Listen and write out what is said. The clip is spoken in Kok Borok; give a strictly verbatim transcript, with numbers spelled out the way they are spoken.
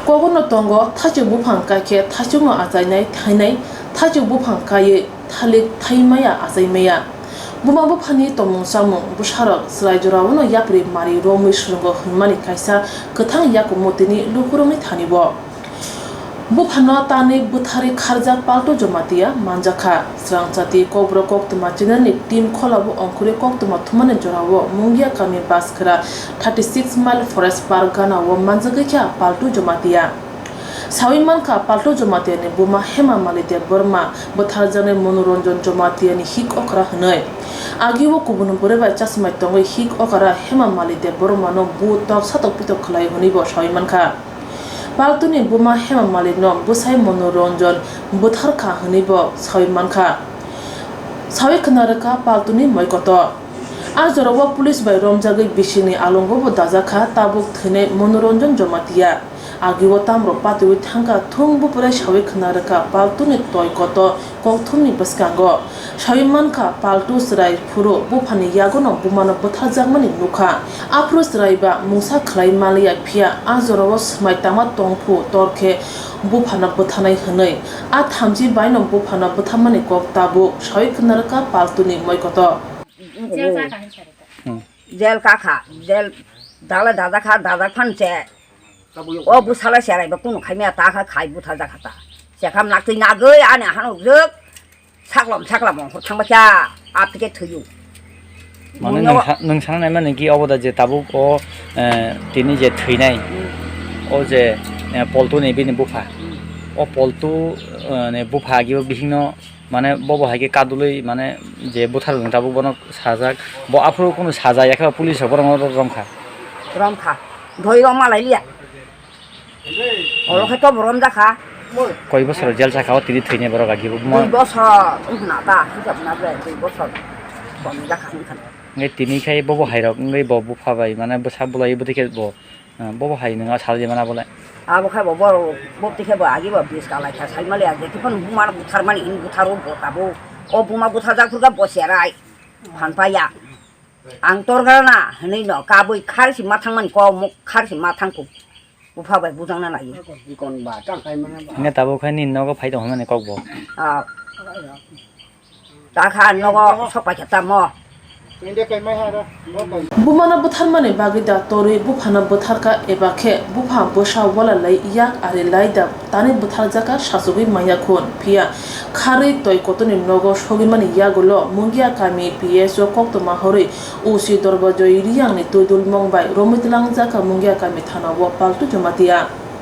Kogono tongo, thaichuk buphang kaikhe thaichukno achainai thainai, thaichuk buphang kaiwi thalik thaimaya achaimaya. Buma buphani tongmung chamung bwsarok chwrai joraono yapri mari romwi swrwngo hwnmani kaisa kwthang yakumo tini lukurokni thani-o. Buphano tanwi bwtharwi kharjak Paltu Jamatia manjakha. Srangchati Kokborok koktwma channel ni team kholabo ongkhorwi koktwma thumani jorao Mungia kami Baskra thirty six mile forest park gana-o manjagwi kha Paltu Jamatia. Sawi mankha Paltu Jamatia ni buma Hema Mali Debbarma bwtharjaknai Monoranjan Jamatia ni hik okra hwnwi. Agio kubun bwrwi bai chasmai tongwi hik okra Hema Mali Debbarma no bu tok satok pitok khlai hwnwi bo sawi mankha. Paltuni buma Hema Malikno bwsai Monoranjan bwtharkha hwnwi bo sawi mankha. Sawi khna rwkha Paltuni moikoto. A jorao police bai romjagwi bisingni alongo bo dajakha tabuk thwinai Monoranjan Jamatia. Agio tamrok patiwi thangkha thung buprai sawi khna rwkha Paltuni toi koto kokthumni bwskango. Sawi mankha, Paltu chwrai phuru buphani yagono bumano bwtharjakmani nukha. Aphuru chwrai ba mungsa khlai manliya, phiya a jorao swmai tangma tongphu torkhe buphano bwtharnai hwnwi. A thamchi baino buphano bwtharmani kok tabuk sawi khna rwkha Paltuni moikoto. Hmm. Jel kakha, jel dala dada kha, dada phan che. O bwsala cherai ba kunu khaimaya ta kha khai butha jakha ta. Chekham naktwi nagwi ani hano jwk saklam saklam ongkhor thangba cha apike thwiyo. Mane Buino nwng sa-, nwng sana naimani ki obo da je tabuk o, eh, tini je thwinai, Hmm. o je, eh, Poltu ni bini bupha. Hmm. O Poltu, eh, ni bupha agi o bihingno mane bobo hai khe kadulwi mane je buthar rwng tabuk bono sajak. Bo aphuru kunu saja ya khe police rok bono romkha. Romkha. Doi roma lai liya. Oro khe to borom jakha. Koi bosor jel sakha o tini thwinai borok agi bo. Dui bosor wngkha na ta, hisab na ble dui bosor. Borom jakha wngkha. Nge tini khai bobo hai rok nge bo bupha bai mane bwsa bulai bwtwi khe bo. Ah, bobo hai nwnga salji mana bole. Abo khai bo borok bobti khe bo agi bo bis kalai kha sai mali agi kiphano buma buthar mani hin butharo bo tabo. O buma buthar jak phurkha bo serai. Phan paya. Ang torgana hinwi no kabui khar si ma thang mani kok muk khar si ma thang ku. Bupha bai bujang na lai. Kon ba tang khai mana ba. Nge tabo khai ni nogo phai tong mani kok bo. Ah. Ta kha nogo sok pai kha tamo. Bumano bwtharmani bagwi da torwi buphano bwtharkha eba khe bupha bwsa wala lai yak ari lai da tani bwtharjakha sachugwi manya khun, phiya kharwi toi kotorni nogo sogwimani yagulo Mungia kami P S o koktwma horwi O C Dorbajoy Riyangni twidulmung bai romwi twlangjakha Mungia kami thana-o Paltu Jamatia.